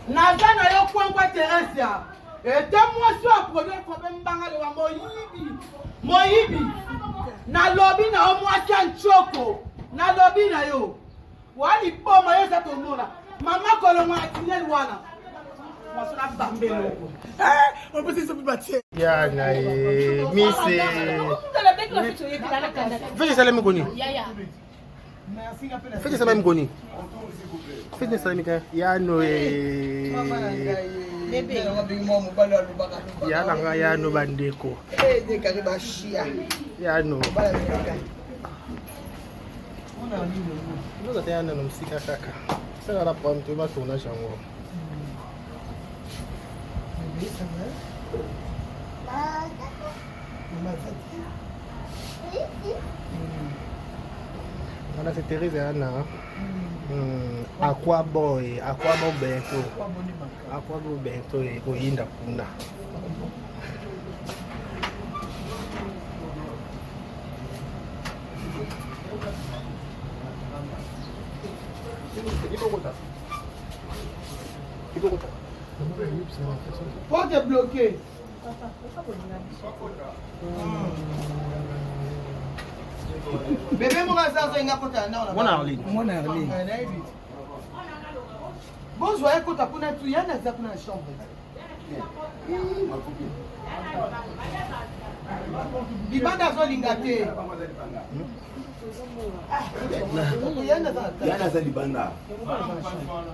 Naza na yo kwankwa Theresia. Ete mwasi oyo produit frappe mbanga loba moyibi. Moyibi. Nalobi na yo mwasi ya nchoko. Nalobi na yo. Wa liboma yo eza komona. Mama kolongwa na tunnel wana. Mwasi na bambe loko. Eh, opesi biso mpe batie. Ya na ye mise. Fete esalemi koni? Fete esalemi koni? Fete esalemi te. Ya no e. Ya na nga ya no bandeko. Ya no. Oza te ya nano mosika kaka. Sala na problème te ba tournage yango. Wana c'est Thérèse Anna. Hmm. Aqua boy, aqua bo bento. Aqua bo bento ekoyinda kuna. Porte bloquée. Bebe moko aza azolinga kota na ndako. Mwana Arline. Mwana Arline. Bozwa ye kota kuna tu yana aza kuna na chambre. Libanda azolinga te. Yana aza libanda.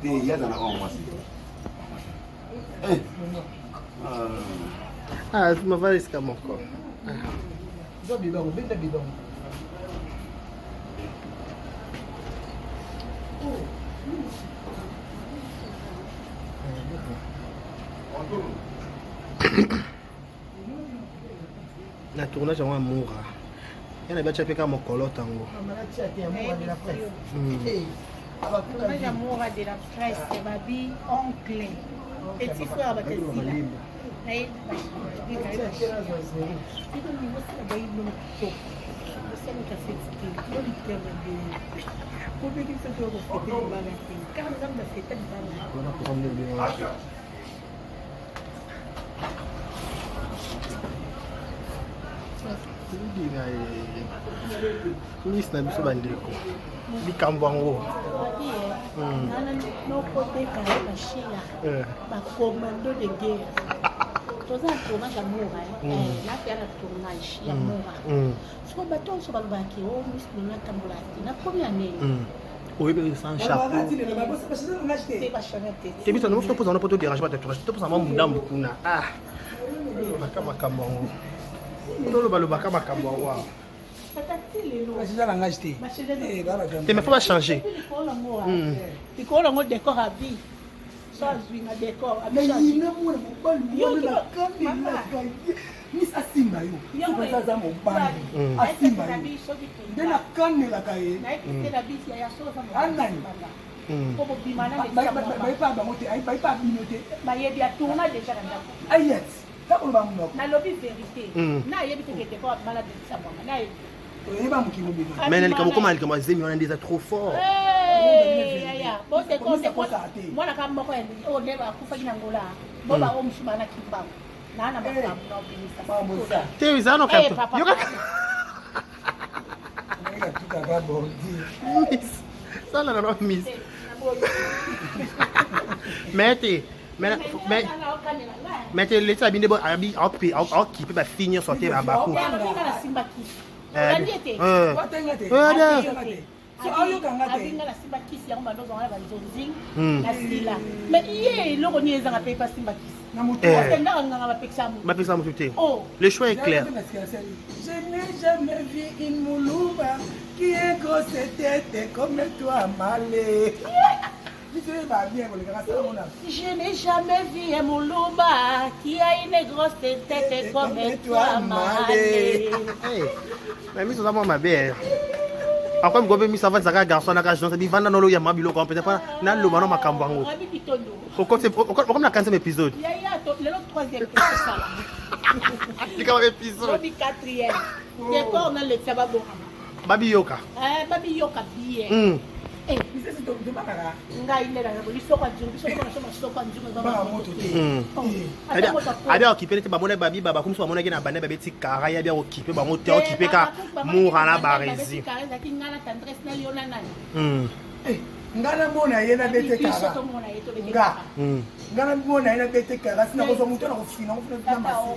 Te yaza na oyo mwasi. Eh. Ah, mavali esika moko. Zwa bidon, benda bidon. Na tournage yango ya Mura. Yana batia mpe kaka mokolo tango. Tournage ya Mura de la presse, babi oncle. Petit frère bakazila. Miss na biso bandeko likambo yango nokoteka bashila bacommando de guerre toza na tournage ya mura napeya na tournage ya mura soko bato nyonso balobaki o miss nono atambola te na première année oyebi sans chapeau te biso nomoso topoza wana po toderange bato ya tournage topoza mwa mundambu kuna ah lobaka makambo yango tolobalobaka makambo yango awa eza langage te te mais faut bachanger likolo yango décor à vie so azwi na décor nayina mwana mobali wana nakanelaka ye mis asimba yo soki aza mobali asimba yo nde nakanelaka ye anani bayepa bango te bayepa bino te bayebi atourna déjà na ndako ayet takoloba monoko nalobi verité nayebi te ke décor abimala bimisa mwanga nayebi oyeba mokili mobimba mais na likambo koma likambo ya zemi wana nde eza trop fort mwana ka moko ya oyo nde akufaki na ngola bo bango mosusu bana kimbangu naa na makambo na obimisa te eza no miss sala na miss mais te mais te leti abi nde aokipe bafille nyonso te baku abinga nasimba kisi yango bando ozwanga na banzonzing na sila mais ye eloko nini ezanga mpe basimba kisi ndaka nganga bapekisa motu bapekisa motu te le choix est clair. Je n'ai jamais vu une moulouba qui est grosse tête comme toi, Malé. Je n'ai jamais vu un moulouba qui a une grosse tête comme toi, Malé. Hey, mais miso oza mwa mabe akomi kobe miso avandisaka garçon na ka jeune bivanda nolo ya mabiloko mpenza mpo naloba no makambo yango okomi na 15e épisode likambo épisode babiyoka babiyoka bien. Ngai nde na lisoko ya nzungu, biso tokona so masoko ya nzungu eza moto te. Abi aokipe neti bamona babi bakomisi bamonaki na banda babeti kara ye abi aokipe bango te, aokipe ka mura na baresi. Ezalaki ngai na Tendresse na yo na nani. Nga namona ye nabete kara, nga nga namona ye nabete kara, sina kozwa moto na kofina na masi.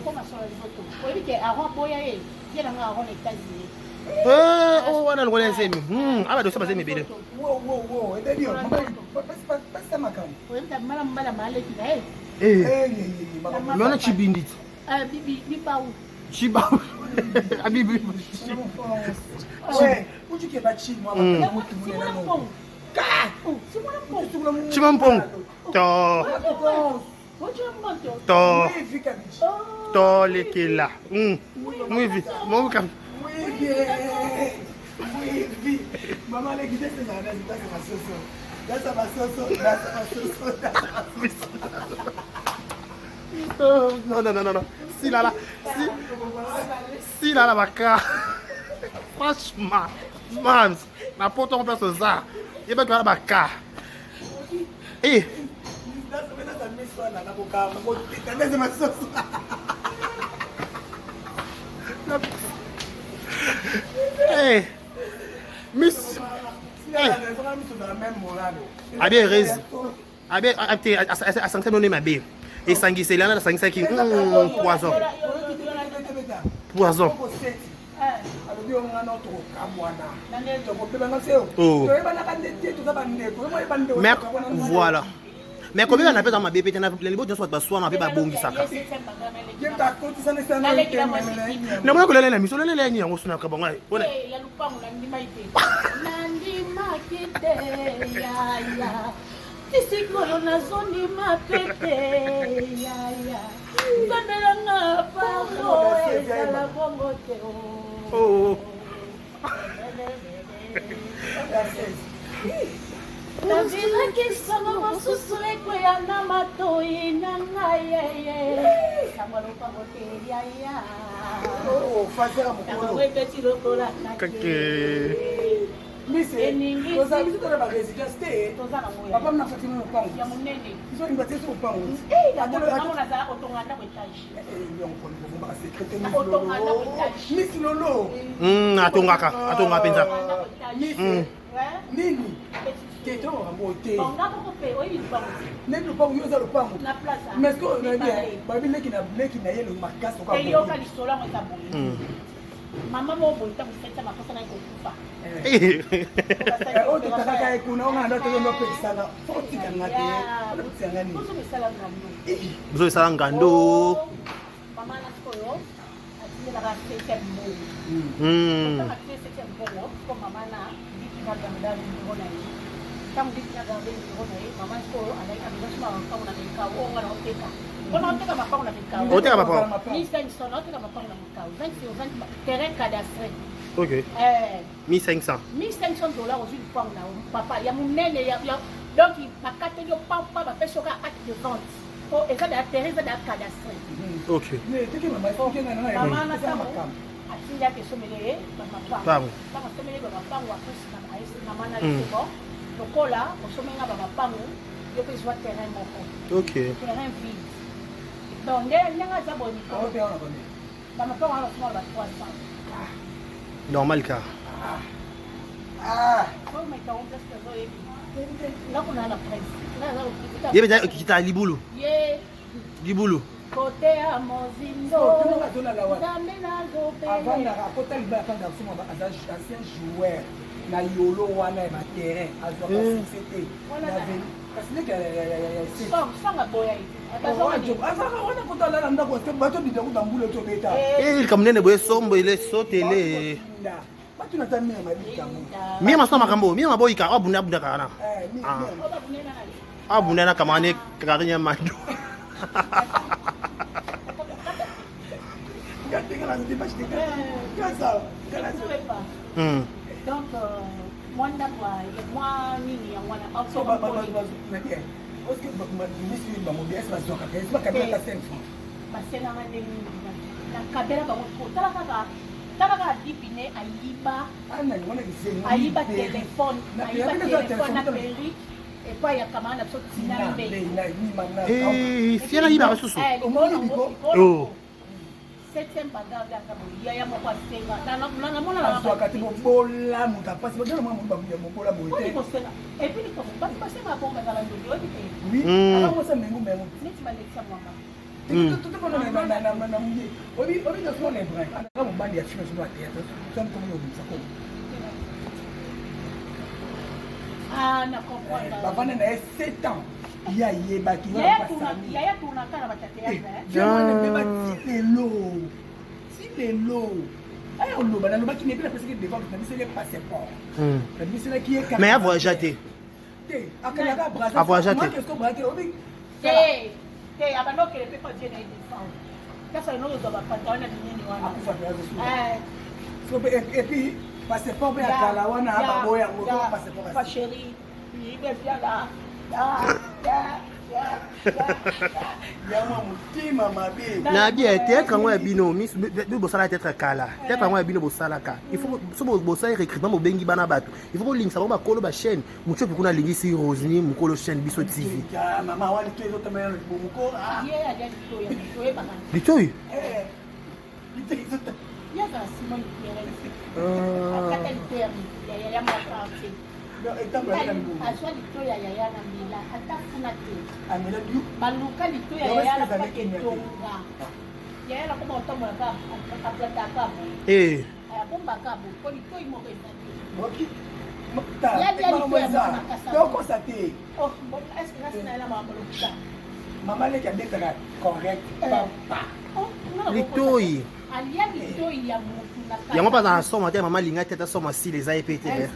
Oyebi ke Aron boya ye, ye na nga Aron na États-Unis. Oh, wana lokola nzemi aba dosa bazemi ebele. Ebebi yo pesa makambo. Oyebi mala mbala maleki na ye. Mais wana chibindi ti. Bibau. Chibau abibi. Chima mpongo to to to lekela mwivi moka. Mama leki dasa basoso, dasa basoso, dasa basoso. Non, non, non, non, non. Si là, là, si, si là, là, baka. Franchement, mams, na poto on place ça. Il va y baka. Eh. Eh. Miss. Eh. Abi erezi. Abi te asangisaki none mabe. Esangiseli wana asangisaki poison. Poison. Alobi yo ngana tokokabwana, tokobebanga se toyebanaka nde te, toza bandeko. Mais voilà. Mais kobebana mpe eza mabe mpe te. Na libo nyonso bato baswana mpe babongisaka. Namona kolelela miso, olelela nini yango sunaka bango. Ya lupango nandimaki te, nandimaki te yaya, tisikoyo nazondima pe te yaya, nzambelanga pardon, ezala bongo te. Oh. Navilaki sango mosusu ekweya na matoi na ngai yeye, sango lopango te yaya, sango ebeti lokola kake. Toza biso tona barésidence te, papa mna fati lopango ya monene. Biso olinga te so lopango. Nazala otonga ndako etage. Miss Lolo. Atongaka, atongaka mpenza. Nini te, tongaka te neti lopango yo oza lopango, mais ce babi leki na leki na ye makasi. Eyoka lisolo yango eza boye: mama moko boye, ntango feti makosa naye kokufa. Oyo totakaka ye kuna, onga ndo tozo ndopekisaka, fo otikanga te, otikanga nini? Biso esala ngando. Mama na sikoyo atindelaka septième mbongo. Ntango atindeli septième mbongo, siko mama na liki na garda numero na ye. Ntango liki na garde numero na ye, mama sikoyo azalaki na besoin soma mapango na Mekao. Oyo nga na oteka, mpona oteka mapango na Mekao. Oteka mapango? 1500, na oteka mapango na Mekao, 20 terrain cadastre. Ok. 1500. 1500 dollars, ozwi lupango na yo papa ya monene. Donc bakateli yo pampa, bapesi yo kaka acte de vente po eza da terrain, eza da cadastre. Mama na ntango atindi ake esomeli ye bamapango. Ntango asomeli ye bamapango, apesi mama na ye: bon, lokola osomenga bamapango, yo mpe zwa terrain moko. Terrain vide. Donc nde ndenge aza boye, mikolo bamapango wana basomaka ba 300. Normal ka. Omeka place nazoyebi ndako na na prince. Ye mpenza okikita libulu. Ye. Libulu. Kote ya mozindo, Nzambe nazopele. Avandaka akota libala pa garçon aza ancien joueur na yolo wana ya baterrain, azwaka succès te, kasi ndeke. Sanga boya. Azaka wana kota alala ndako, bato bida kuta mbula tobeta. Likambo nene boye, sombo ele sotele. Batuna ta mia mabikango. Mia masona makambo, mia maboyika abunda abundaka wana, abunda na kamane karinya mando. Donc mwa ndako, mwa nini yango wana. Bango bazwakaka bakabelaka 5 francs. Basenganga ndenge nini? Nakabela bango, tala kaka. Tala kaka dipine ayiba ayiba telefone ayiba telefone na perruque epai ya camarade na biso Tina Mbey. Eh, fiera ayibaka susu. Eh, Oh. Septième bagarre yaka boye yaya moko asenga namona azwaka te mobola moto apasi bozala mwa moto ya mobola boye te kosenga epuis likambo bato basenga bongo bazala ndoki oyebi te oui akamwasa mengu mengu neti balekisa mwanga obi mobali ya fino somo ya théâtre somo komo obimisa komo bavanda na ye 7 ans ye ayebaki wana ti lelo ti lelo aya oloba nalobaki nepi napesaki devant nabiselaki passeport nabiselaki ye mais avoyagea te te akendaka braza avoyagea te te te abanda okende mpe pa die na ye defendre kasa eno ozwa bapanta wana minene wana akufa mpe epuis passeport mpe ya kala wana baboya yango passeport pa chéri ibefiala ya mwa motema mabe na bien théâtre yango ya bino bino bosala théâtre kala théâtre yango ya bino bosalaka il faut so bosali recrutement bobengi bana bato il faut bolingisa bango bakolo bachaîne mutiopi kuna alingisi rosni mokolo chaîne biso tv litoi azwa lito ya yaya na mela ata kuna te baluka lito ya yaya na paketonga yaya nakoma kotambola ka aplataka boye abombaka boye po litoi moko eza te tokosa te oh, mama leki abetaka correct eh. papa oh, litoi alia litoi ya motu yango mpe azala na somo te mama alinga te ata somo asila eza ye mpe te eh.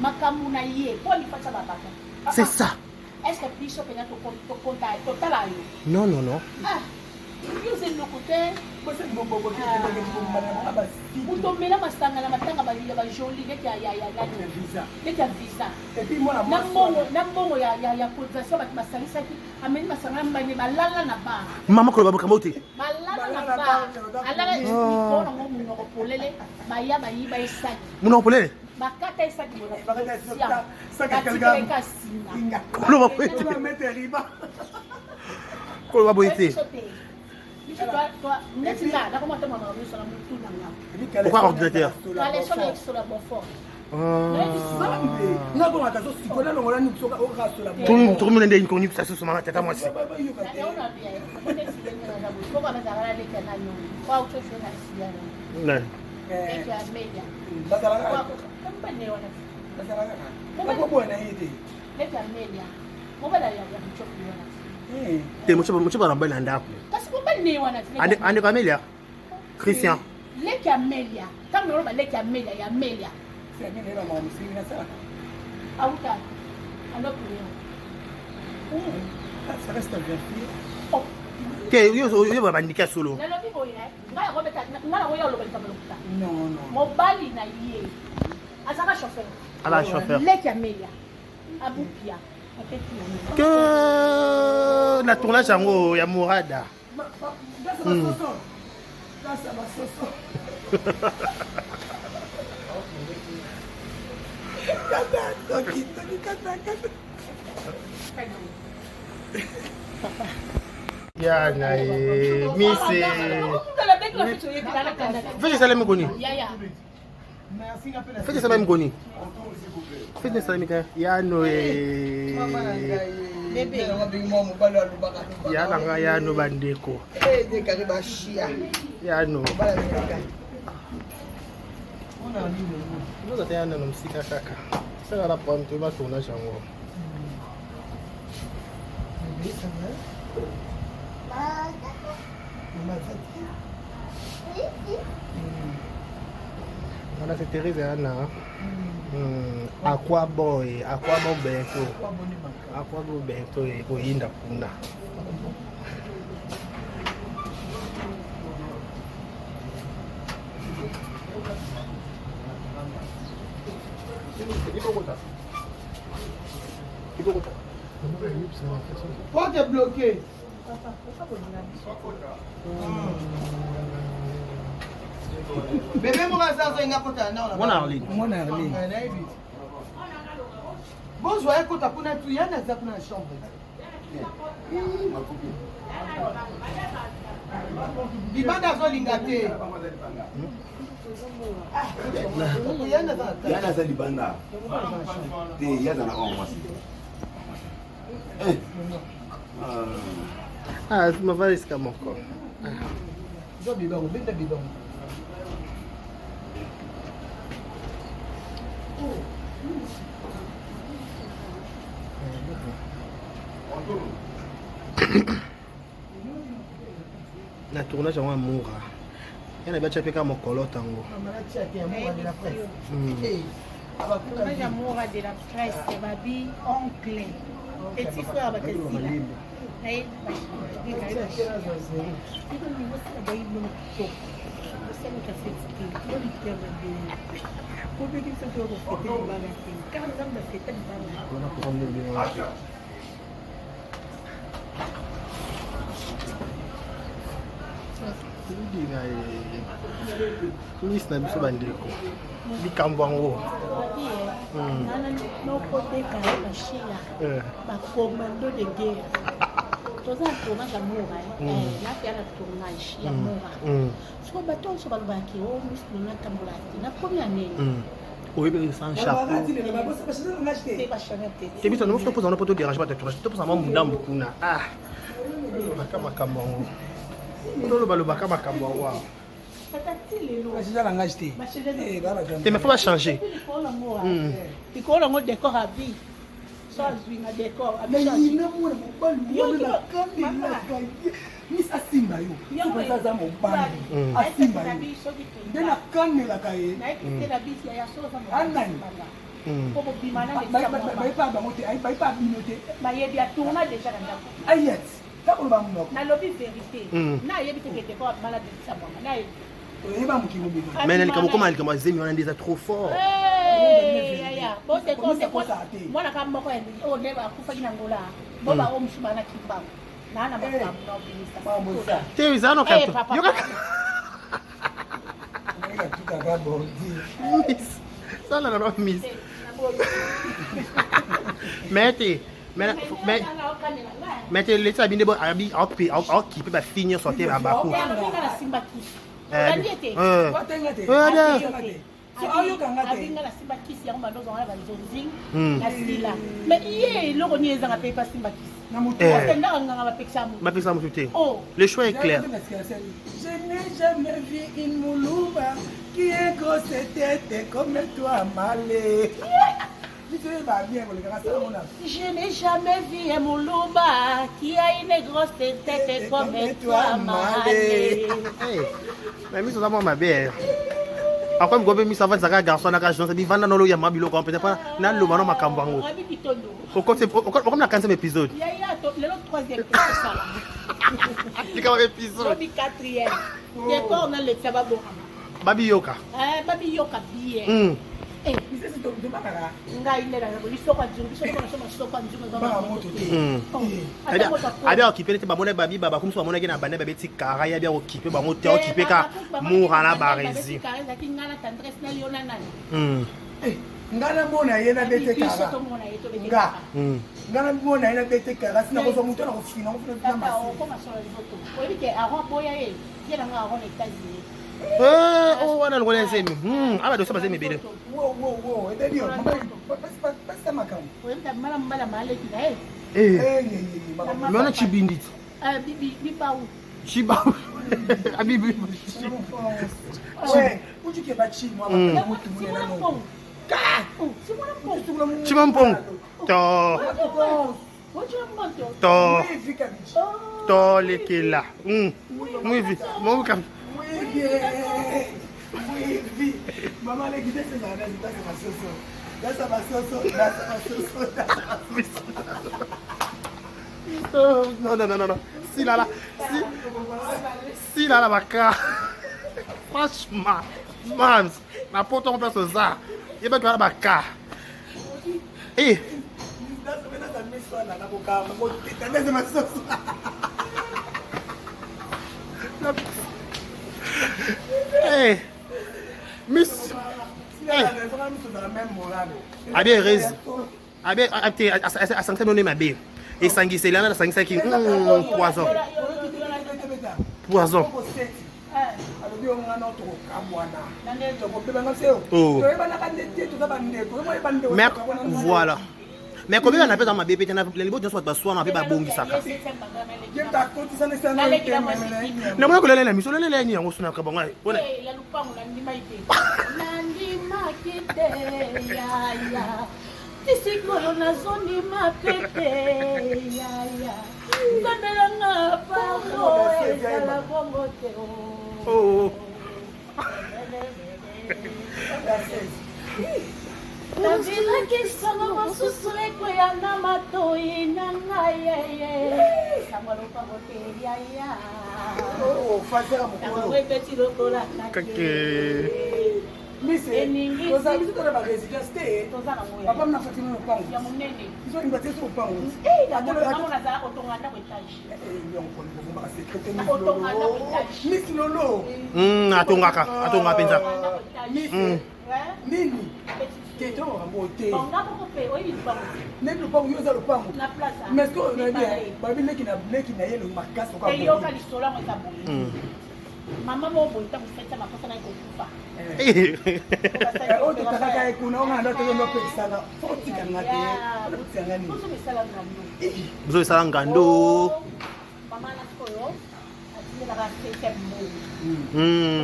makambo na ye mpo alifata babaka c'est ça Est-ce que biso mpenza tokonta totala yo? Non, non, non. Ah, yo oza eloko te. Moto omela masanga na matanga ya bajoli neti ya neti ya visa na mbongo ya cotisation bato basangisaki ameli masanga na mbanye balala na bar. Mama koloba makambo te. Balala na bar. Alala likolo nango monoko polele baya bayiba esaki. Monoko polele? Bakata esaki batikela singa. Koloba boye te. Koloba boye te. Pourquoi ordinateur? Tokomona nde inconnu susu mama tata mwasi. Nani? Te mocopa na mobali na ndako. Andeko Amelia. Christian. Leki Amelia. Ntango naloba leki Amelia ya Amelia. Auta. Alokuyo. Ça reste à vérifier. Te yo babandiki ya solo. Nalobi boye ngai akobeta ngai nakoya oloba likambo lokuta. Mobali na ye azalaka chauffeur. Ala chauffeur. Leki Amelia. Abupia. Que na tournage yango ya Morada. Ya na ye mise. Fete esalemi koni? Fete esalemi koni? Fete esalemi ka ya no e. Ya na nga ya no bandeko. Ya no. Oza te ya no mosika kaka. Sala la problème toyeba tournage yango. Voilà, c'est Thérèse et Anna. Hmm. Aqua boy, aqua bon bento. Aqua bon bento et koyinda kuna. Porte bloquée. Bebe moko aza azolinga kota na ndako. Mwana Arline. Mwana Arline. Eh, nayebi. Bozwa ye kota kuna tu yana aza kuna na chambre. Libanda azolinga te. Yana aza libanda. Te yaza na oyo mwasi. Eh. Ah, mavanda esika moko. Zwa bibango, benda bibango. Na tournage yango ya Mura. Yana batya mpe kaka mokolo tango. Tournage ya Mura de la presse, babi oncle. Petit frère bakasila. Miss na biso bandeko likambo yango nokoteka ye bashila bacommando de guerre toza na tournage ya mura nafiya na tournage ya mura soko bato nyonso balobaki o miss nono atambola te na première année oyebi sans chapeau te biso nomoso topoza wana po toderange bato ya tournage topoza mwa mundambu kuna ah lobaka makambo yango tolobalobaka makambo yango awa Eza langage te. Te mais faut ba changer. Likolo yango décor à vie. So azwi na décor. Nayina mwana mobali wana nakandelaka ye. Miss asimba yo. Soki aza mobali. Asimba yo. Nde nakandelaka ye. Anani. Bayepa bango te, bayepa bino te. Bayebi atourna déjà na ndako. Ayat. Takoloba monoko. Nalobi verité. Nayebi te ke décor abimala bimisa mwanga. Nayebi. Oyeba mokili mobimba. Mais na likambo koma likambo ya zemi wana nde eza trop fort. Mwana ka moko ya oyo nde akufaki na ngola. Bo ba oyo mosusu bana kimbangu. Na na makambo na obimisa. Te eza no Eh, kato. papa. Yoka. Miss. Sala na miss. Mais te mais mais mais te leti abi nde bo abi aokipe bafille nyonso te babaku. Olandi ete. Ayoka Abinga na simba kisi yango bando ozonga na banzonzing na sila. Mais ye eloko nini ezanga mpe epasimba kisi. Na motu. Eh. Akendaka nganga bapekisa motu. Bapekisa motu te. Oh. Le choix est clair. Je n'ai jamais vu une moulouba qui est grosse tête comme toi, malé. Je n'ai jamais vu un moulouba qui a une grosse tête comme toi, Malé. Hey, mais miso oza mwa mabe akomi kobe miso avandisaka garçon na ka jeune bivanda nolo ya mabiloko peut-être pas naloba no makambo yango Oyebi bitondo. okomi na 15e épisode Yaya, lelo troisième tosala. likambo épisode Lobi quatrième. Décor na letia babongama. babiyoka Eh, babiyoka bien. Eh, ngai nde naza lisoko ya nzungu biso tokona so masoko ya nzungu eza Baka moto te. Ata moto akoli. abi aokipe neti bamona babi bakomisi bamonaki na bande babeti kara ye abi aokipe bango te aokipe ka mura na baresi Kara ezalaki ngai na tendresse na yo na nani. Nga namona ye na bete Biso kara. tomona ye tobete Nga. kara. Nga namona ye na bete kara. Sina kozwa moto na kofina kofina na Tata masi. okoma solo nzoto. Oyebi ke Aaron aboya ye, ye na nga Aaron na États-Unis. wana lokola ezemi aba dosa bazemi ebele Wo wo wo. Ebebi yo. Pesa makambo. Oyebi ta mala mbala maleki na ye. Eh ye ye ye. Makambo. me wana chibindi ti Eh, bibau. chiba abi Ouais. Ujuke ba chi mwa ba mutu Simona munene no. Mpongo. Oh, Simona Mpongo. chima mpongo to Ojo moto. to Mwivi kabichi. tolekela mwivi moka Mwivi. Mwivi. Mama leki dese na na dese masoso. Dese masoso, dese masoso, dese masoso. non non non non non silala si silala baka franchement mams na poto ngo place oza yebaki wana baka e Dese mena za miswa na na kokamba. Dese masoso. Hey, Miss. Hey. Abi Erez. Abi te asangisaki none mabe. Esangiseli wana asangisaki hmm, poison. Poison. Alobi yo ngana tokokabwana tokobebanga se oh. Toyebanaka nde te toza bandeko mais voilà mais kobebana mpe eza mabe mpe te na liboto nyonso bato baswana mpe babongisaka. Namona kolelela miso olelela nini yango sunaka bango nandimaki te yaya tisikoyo nazondima pete yaya nzambelanga pardon ezala bongo te. Oh. Nazelaki sango mosusu ekweya na matoi na ngai yeye sango lopango te yaya yango ebeti lokola kake. Toza biso toza ba résidence te papa mna fati lopango ya monene biso olinga te so lopango. Otonga ndako etage. Miss Lolo. Atongaka, atongaka mpenza. Nini? Te to makambo te. Neti lopango yo oza lopango. Mais ce que babi leki na leki na ye makasi oyoka lisolo yango eza boye. Mama moko boye ntango feti makosa naye kokufa. Oyo totakaka ye kuna onga ndo tozo ndo pekisaka fo otikanga te otikanga nini. Biso esala ngando. Mama na sikoyo atindelaka septième mbongo.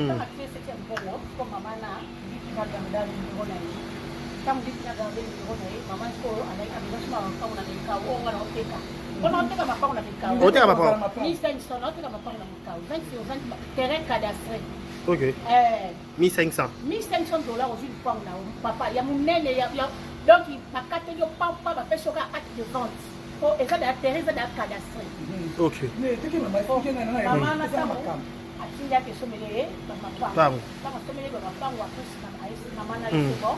Ntango atindeli septième mbongo siko mama na diki na garda numero na ye. Ntango diki na garde numero na ye mama sikoyo azalaki na besoin soma mapango na mikau oyo nga na oteka mpona oteka mapango na mikau. Oteka mapango? 1500 na oteka mapango na mikau 20 sur 20 terrain cadastré. Ok. 1500. 1500 dollars ozwi lupango na yo papa ya monene ya donc bakateli yo pampa bapesi yo kaka acte de vente po eza da terrain eza da cadastre. Ok. Mama na ntango atindi ake esomeli ye bamapango ntango asomeli ye bamapango apusi mama na ye bon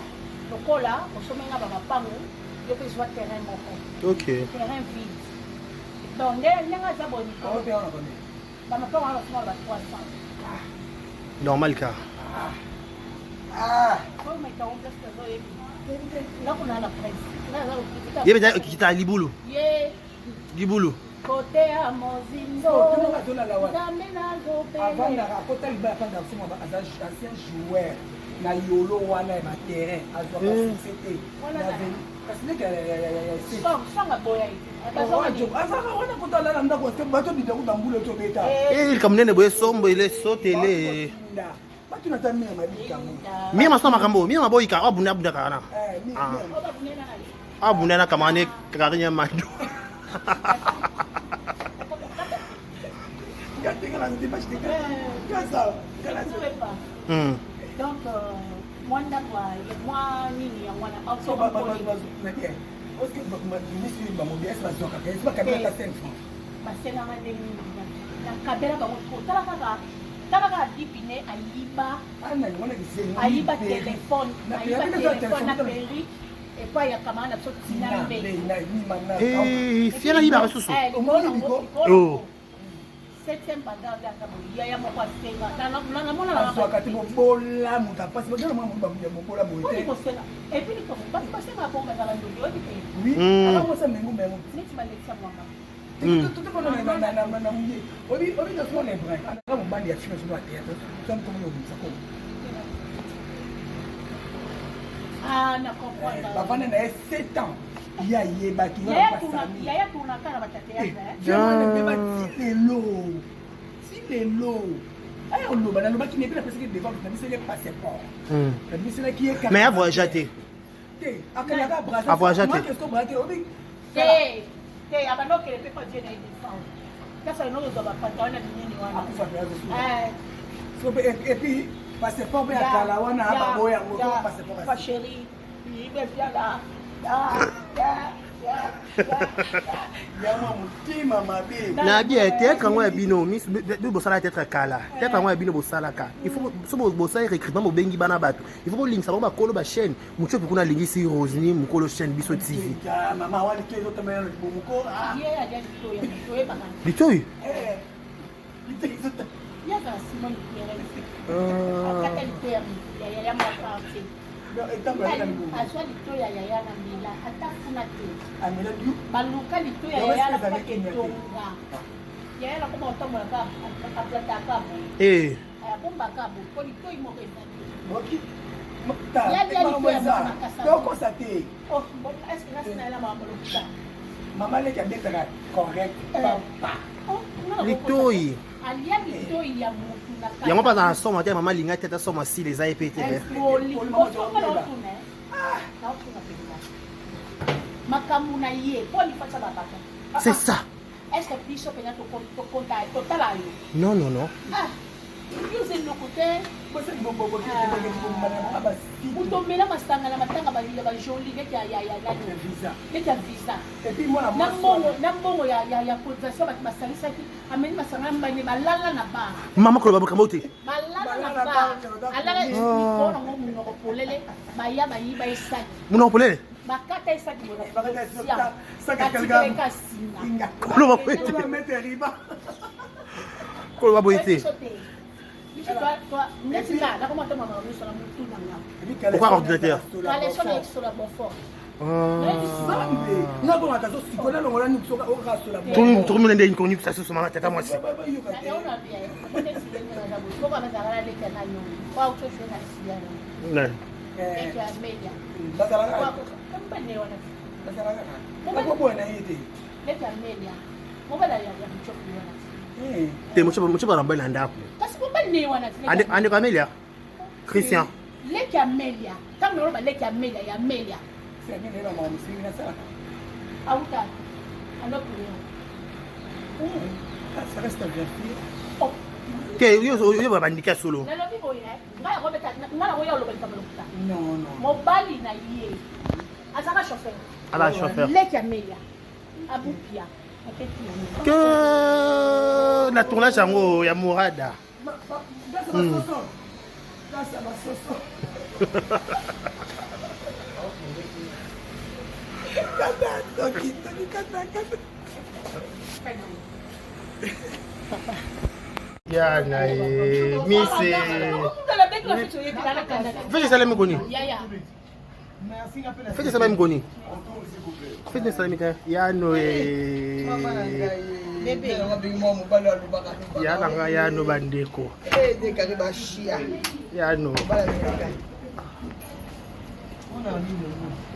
lokola osomeli nga bamapango yo mpe zwa terrain moko. Ok. Terrain vide donc nde ndenge aza boye mikolo bamapango wana basomaka ba 300. Normal ka. Ye mpenza okikita libulu. Libulu. Kote ya mozindo nzambe nazopele. Akota libala afanda kusoma aza ancien joueur na yolo wana ya baterrain azwaka succès te kasi ndeke azaka wana kota alala ndako bato bida kuta mbula tobeta. Likambo nene boye sombo ele sotele. Batuna ta minga mabikango. Mia masoma makambo mia maboyika abunda abundaka wana abunda na kamane karinya mando. Donc mwa ndako mwa nini yango wana basenganga ndenge nini nakabela bango tala kaka tala kaka dipine ayiba ayiba telefone ayiba telefone na perruque epai ya camarade na biso Tina Mbe. Fiana yibaka susu. Septième bagarre nde aza boye yaya moko asenga namona. Azwaka te mobola moto apasi bagana mwana ya mobola boye te. Kosenga et puis bato basenga bongo bazala ndoki oyebi te. Oui, akamwasa mengu mengu. Neti balekisa mwanga. Na muye obi obi tosoma na ebrin aka mobali ya film somo ya théâtre somo obimisa kongo. Ah, na comprendre. Bavanda na ye 7 ans ye ayebaki. Yaya tournaka na bato ya théâtre. Beba ti lelo ti lelo aya oloba nalobaki nepi napesaki devant nabiselaki passeport nabiselaki ye. Mais avoyagea te. Te akendaka Braza. Avoyagea te. Te obi. Te te abanda okele mpe pa die na ye defendre kasa eno ozwa bapanta wana minene wana. Akufa mpe et puis passeport mpe ya kala wana baboya yango to passeport. Pa chéri ibefiala. Ya mwa motema mabe. Na bien théâtre yango ya bino bino bosala théâtre kala théâtre yango ya bino bosalaka il faut so bosali recrutement bobengi bana bato il faut bolingisa bango bakolo bachaîne motu opi kuna alingisi Rosni mokolo chaîne Biso TV. Mama wana to ezotamela na libomuko. Ye alia litoyi toyebaka. Litoyi. Azwa lito ya yaya na mela ata kuna te baluka lito ya yaya na paketonga yaya nakoma kotambola ka aplataka boye abombaka boye po litoi moko ezali tokosa te mama leki abetaka correct papa litoi alia litoi ya motu yango mpe azala na somo te mama alinga te ata somo asila eza ye mpe te makambo na ye mpo alifasa babaka c'est ça Est-ce que biso mpenza tokonta totala yo? Non, non, non. Ah, yo oza eloko te. Moto omela masanga na matanga ya bajoli neti ya nani neti ya visa na mbongo ya cotisation bato basalisaki ameli masanga ya mbani balala na bar. Mama koloba makambo te. Balala na bar. Alala mikolo nango monoko polele baya bayiba esaki. Monoko polele? Bakata ye saki boye singa. Koloba boye te. Koloba boye te. Pourquoi ordinateur? Tokomona nde inconnu susu mama tata mwasi. Nani? Te mocopa na mobali na ndako. Andeko Amelia. Christian. Leki Amelia. Ntango naloba leki Amelia ya Amelia. Auta. Ça reste à vérifier. Te yo babandiki ya solo. Nalobi boye ngai akobeta ngai nakoya oloba likambo lokuta. Mobali na ye azalaka chauffeur. Azalaka chauffeur. Leki Amelia. Abupia. Que na tournage yango ya Morada. Ya na ye mise. Fete esalemi koni? Fete esalemi koni? Fete esalemi te ya no e. Ya na nga ya no bandeko. Ya no.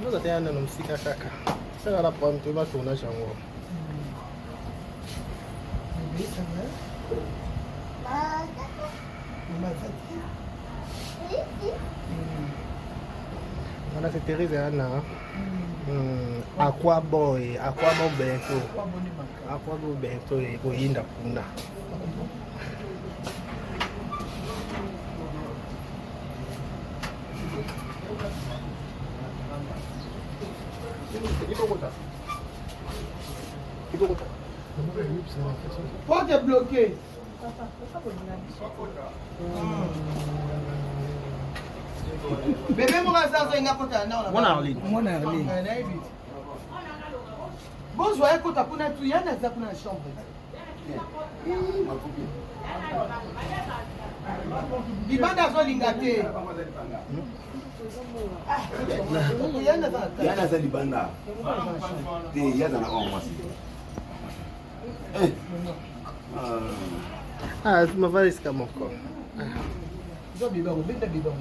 Oza te ya nano mosika kaka. Sala la problème toyeba tournage yango. Wana c'est Thérèse ya na. Aqua boy, aqua bon bientôt. Aqua bon bientôt ekoyinda kuna. Porte est bloquée. Bébé moko aza azolinga kota na ndako. Mwana Arline. Mwana Arline. Nayebi. Bozwa ye kota kuna tu yana aza kuna na chambre. Libanda azolinga te. Yana aza libanda te, ye aza na oyo mwasi. Ah, mavali esika moko. Zwa bibango, benda bibango.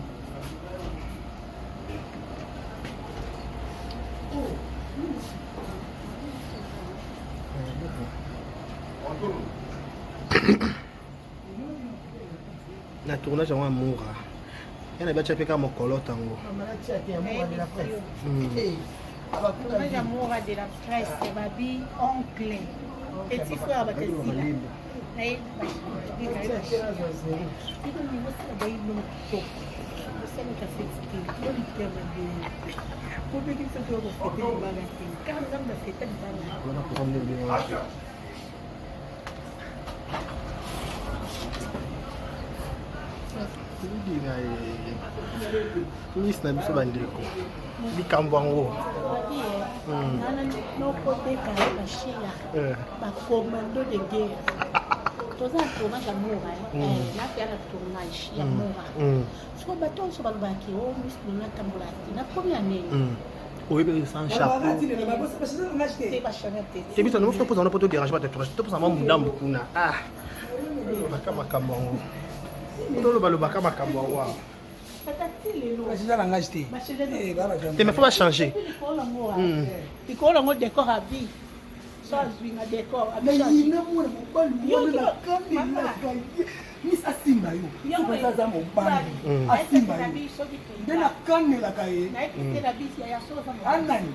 Na tournage yango ya Mura. Yana batya mpe kaka mokolo tango. Tournage ya Mura de la presse, babi oncle. Petit frère batesila. Miss na biso bandeko likambo yango nokoteka bashiya bacommando de guerre. Toza na tournage ya Mura, napeya na tournage ya Mura. Sikoyo bato nyonso balobaka ke o Miss Nono atambolaka te na première année. Oyebi sans chapeau. Te bachanel te. Te biso nous toposa wana po to dérange bato tournage toposa mwa ndambo kuna. Ah. Lobaka makambo yango. Toloba lobaka makambo yango awa. Tata ti lelo. Bachange langage te. Te mais faut ba changer. Likolo nango décor à vie. So azwi na décor. Nayina mwana mobali wana nakanelaka ye miss asimba yo soki aza mobali asimba yo nde nakanelaka ye anani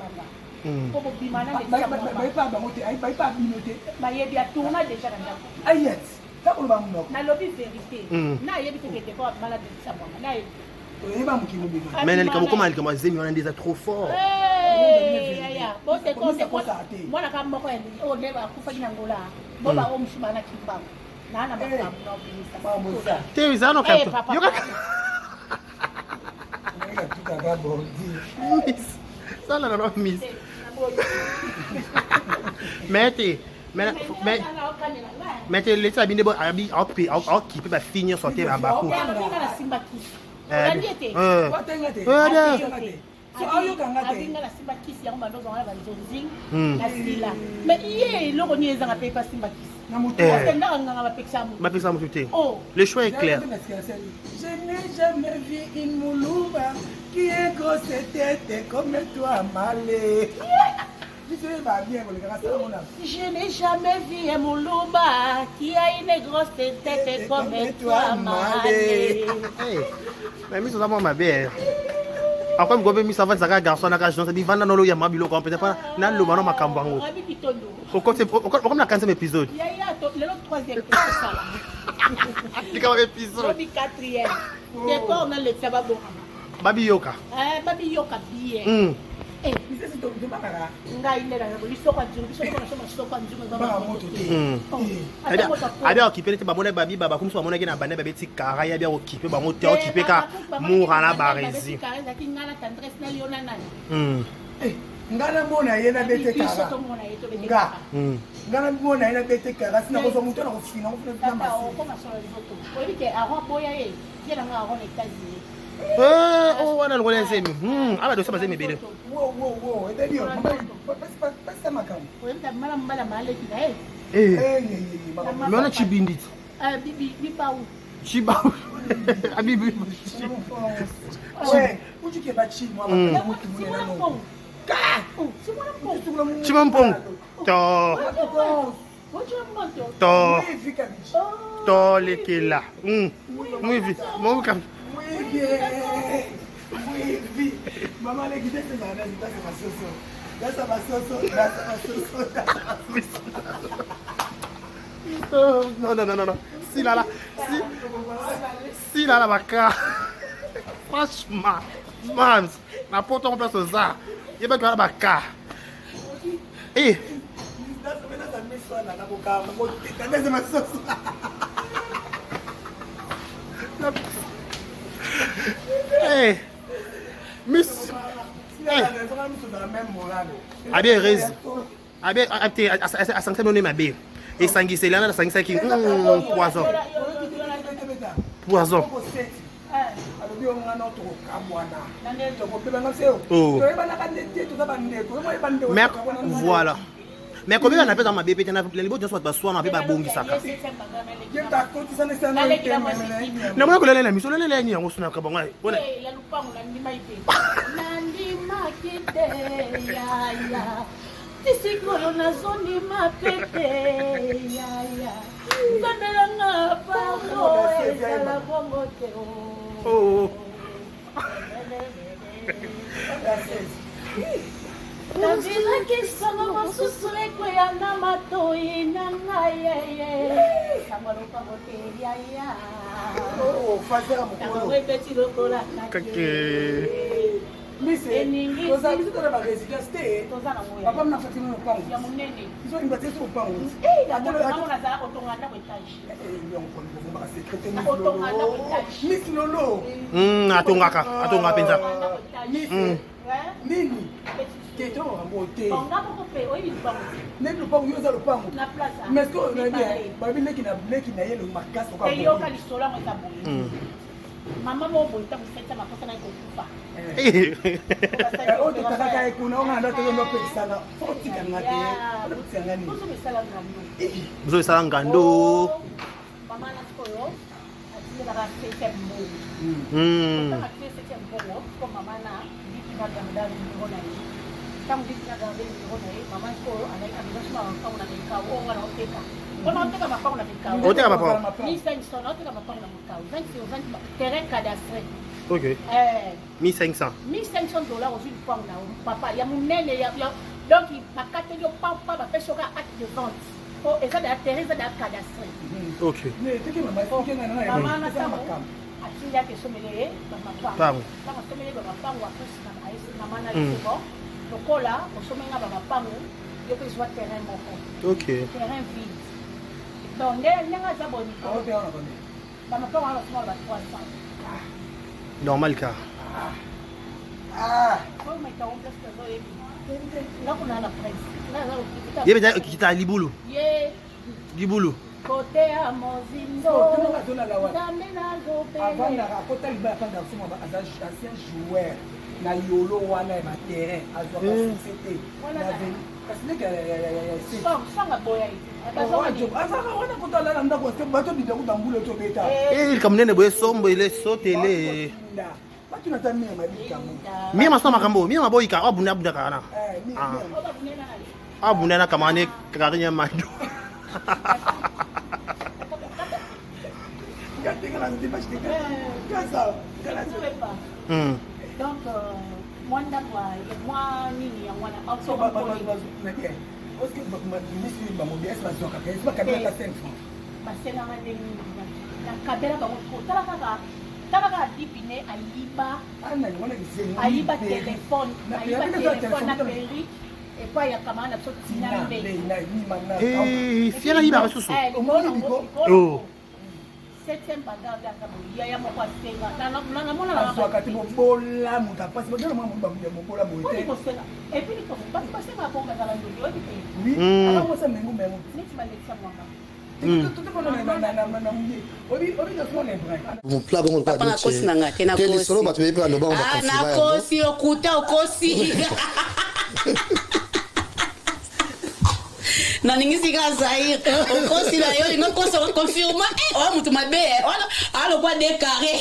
bayepa bango te bayepa bino te. Bayebi atourna déjà na ndako. Ayat takoloba monoko. Nalobi vérité, nayebi te ke décor abimala delisa mwanga nayebi. Oyeba mokili mobima. Mais na likambo koma likambo ya zemi wana nde eza trop fort. Mwana ka moko oyo nde akufaki na Ngola bo bango mosusu baa na Kimbangu naa na makambo na obimisa. Te eza no Eh, papa. yoka miss sala na no miss mais te mais te leti abi nde bo abi aokipe bafille nyonso te baku. Abinga nasimba kisi, olandi ete Ayokanga te. Abinga nasimba kisi yango bando ozwanga na banzonzing na sila, mais ye eloko nini ezanga mpe basimba kisi? Na motu. Parce ndaka nganga bapekisa motu. Bapekisa motu te. Oh. Le choix est clair. Je n'ai jamais vu une moulouma qui est grosse tête comme toi, Malé. Je n'ai jamais vu un Moulouma qui a une grosse tête comme toi, Malé. Hey, mais miso oza mwa mabe akomi kobe miso avandisaka garçon naka jean sabi vanda nolo yamba biloko wana peut-être naloba no makambo yango. Rabi Bitondo. Okomi na 15e épisode. Yaya, lelo troisième tosala. Likambo épisode. Lobi quatrième. Décor na lekisa babongama. Babiyoka. Eh, babiyoka bien. Eh, ngai nde na lisoko ya nzungu, biso tokona so masoko ya nzungu eza moto te. Oh, ata moto Abi aokipe neti bamona babi bakomisi bamonaki na bande babeti kara ye abi akokipe bango te, aokipe ka Mura na Baresi. Ezalaki ngai na Tendresse na yo na nani. Nga namona ye na bete Biso kara. tomona ye tobete Nga. kara. Nga namona ye na bete kara sina kozwa motu na kofina na Tata masi. okoma solo nzoto oyebi ke Aron boya ye ye nanga Aron na États-Unis. Oh, wana lokola ezemi aba dosa bazemi ebele. Wo wo wo, ebebi yo pesa makambo. Oyebi ta mbala mbala maaleki na ye. Mais wana Cibindi ti. Ah, bibi bibau. Ciba abibi. Simona Mpongo, Simona Mpongo. Cima mpongo to. To tolekela mwivi moka. Mama leki, dasa basoso, dasa basoso, dasa basoso, dasa basoso. Non, non, non, non, non. Si là là, si si là là baka franchement mams na poto ngo place oza yebaki wana baka e. Dasa miswana na kokanga koteka, dasa basoso. Eh, miss abi erezi abi te asangisaki bino nde mabe esangiseli wana asangisaki poison poison. Alobi yo ngana tokokabwana, tokobebanga se toyebanaka nde te, toza bandeko, yo bandeko. Mais voilà, mais kobebana mpe eza mabe mpe te na liboto nyonso, bato baswana mpe babongisaka. Namona kolelela miso olelela yani yango sunaka bango. Ya lupango nandimaki te, nandimaki te yaya, ti sikoyo nazondima pe te yaya, nzambelanga pardon, ezala bongo te. Oh. Navilaki sango mosusu ekweya na matoi na ngai yeye, sango lopango te yaya, sango ebeti lokola Kake. Toza biso toza barésidence te. Toza nango. Papa mna fatimi lopango. Ya monene. Biso olinga te so lopango. Nango nazala kotonga ndako etage. Otonga ndako etage. Miss Lolo. Atongaka, atongaka mpenza. Miss nini? Te to makambo te. Bon nga moko pe oyebi lupango te. Neti lupango yo oza lupango. Na place. Ah. Mais ko na bien babi leki na leki na ye lo makasi oka. Te yoka lisolo yango eza boye. Hmm. Mama moko boye ntango septième aposa naye kokufa. Eh. Eh, oyo totakaka ye kuna onga nda tozo ndopekisaka fo otika nga te otika nga nini biso esala ngando oh, mama na sikoyo atindelaka septième mbongo hmm. ntango atindeli septième mbongo siko mama na liki na garda numero na ye ntango liki na garde numero na ye mama sikoyo azalaki na besoin soma mapango na mikau oyo nga naoteka mpo naoteka mapango na mikau oteka mapango 1500 naoteka mapango na mikau 20 sur 20 terrain cadastré ok eh, 1500 1500 dollars ozwi lupango na yo papa ya monene ya donc bakateli yo pampa bapesi yo kaka acte de vente po eza da terrain eza da cadastre hmm. ok mama na ntango atindi ake esomele ye bamapango ntango asomele ye bamapango apusi mama na ye hmm. bon lokola osomeli nga bamapango yo mpe zwa terrain moko ok terrain vide donc nde ndenge aza boye mikolo bamapango wana basomaka ba 300 normal ka ah. ye mpenza okita libulu libulu kote ya mozindo nzambe nazopelavandaka akota libala afandaka somo aza ancien joueur na yolo wana ya baterrain azwaka eh. succès te kasi leki azalaka wana kota alala ndako bato bida kuta mbula tobeta eh, likambo nene boye sombo ele sotele batuna ata mia mabikango mia masala makambo mia maboyika abunda abundaka wana eh, ah. abunda na kamane karine mado hmm. Donc, euh, mwa ndako mwa nini yango wana basengaka ndenge nini nakabela bango tala kaka tala kaka dipine ayiba ayiba telefone ayiba telefone na perruque epai ya camarade na biso tina mbe fiana ayibaka susu oh. septième bagarre nde aza boye yaya moko asenga namona azwaka te mobola moto apasi bazala mwa moto ya mobola boye te kosenga epuis bato basenga bongo bazala ndoki oyebi te oui hmm. aza mengu mengu neti balekisa mwanga mopla bongo Papa nakosi na nga te te lisolo bato bayebi baloba ngo Ah, nakosi lokuta okosi naningisi kaka zaire okosi na yo olingi okosa okonfirma eh, oya moto mabe eh, wana alokwa de carré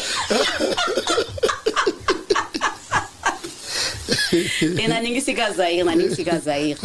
e naningisi kaka zaire naningisi kaka zaire.